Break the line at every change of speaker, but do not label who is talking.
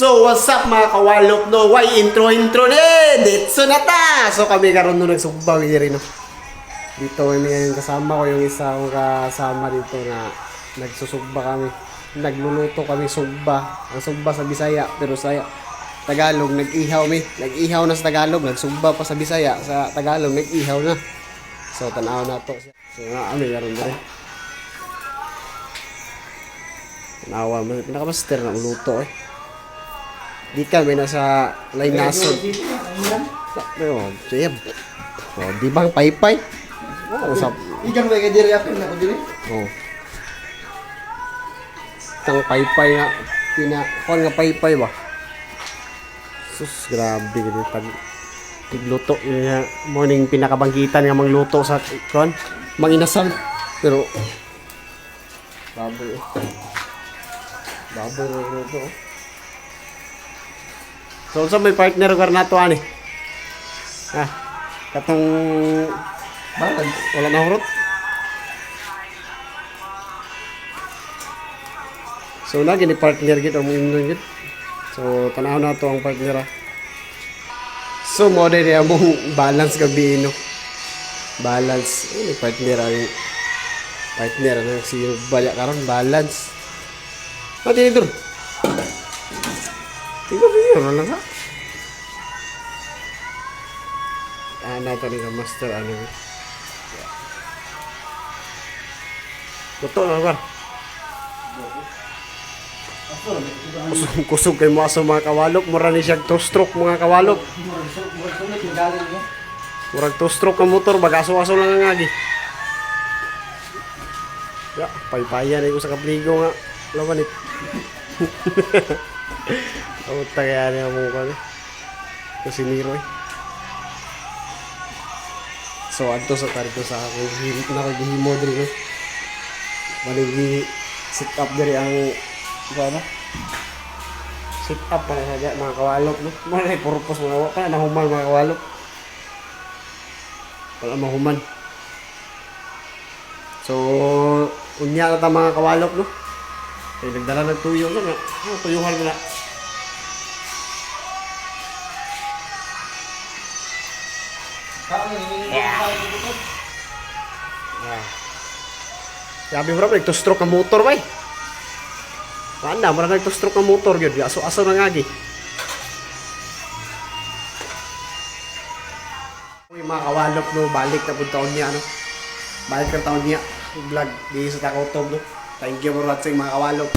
So what's up, mga kawalok, no? Why intro intro ni? Ditso na ta! So kami karon no nagsugba diri, no. Dito kami ngayon, kasama ko yung isa kong kasama dito na nagsusugba kami. Nagluluto kami sugba. Ang sugba sa Bisaya, pero sa Tagalog nag-ihaw mi. Nag-ihaw na sa Tagalog, nagsugba pa sa Bisaya, sa Tagalog nag-ihaw na. So tanaw na to. So na kami karon diri. Tanawa mo, pinakamaster na luto eh. Di kami nasa Lainasod. Pero, sige. Oh, di bang paypay? Oh, usap.
Ikan ba kay diri apil na ko diri?
Oh. Tang paypay nga pina kon nga paypay ba? Sus, grabe gid pag tigluto yun nga morning pinakabanggitan nga mangluto sa kon manginasal, pero baboy eh. Baboy nga luto, oh. So unsa may partner ko nato ani? Ah, katong
Balance.
Wala na hurot. So na gini partner gid ang imnon gid. So tanaw na to ang partner ah. So mo diri among balance gabi no. Balance ini partner, ang partner ang si balya karon balance. Ah, tinidor. Tingnan mo lang ha. Ah, nato ni ka master ano. Luto na ba? Kusog, kusog kay mo aso, mga kawalok. Mura ni siyang two-stroke, mga kawalok. Murag two-stroke ang motor. Bagaso-aso lang ang agi. Ya, paypayan ko sa kabligo nga. Lawan it. Uta kaya niya mo ko. Kusiniro eh. So adto sa tardo sa akong na ako gihimo diri no. Maligi sit up diri ang ano? Sit up para sa mga kawalok no. Mo na purpose mga wa pa nahuman, mga kawalok. Wala mahuman. So unya na ta, mga kawalok, no. Kay nagdala ng tuyo na nga. Ah, tuyuhan mo na. Ah. Sabi mo nag stroke ang motor bay. Wala, mura nag stroke ang motor gyud. Aso-aso na nga gi. Uy, mga kawalok no, balik na pud taon niya no. Balik na taon niya. Vlog di sa Takotob no. Thank you for watching, mga kawalok.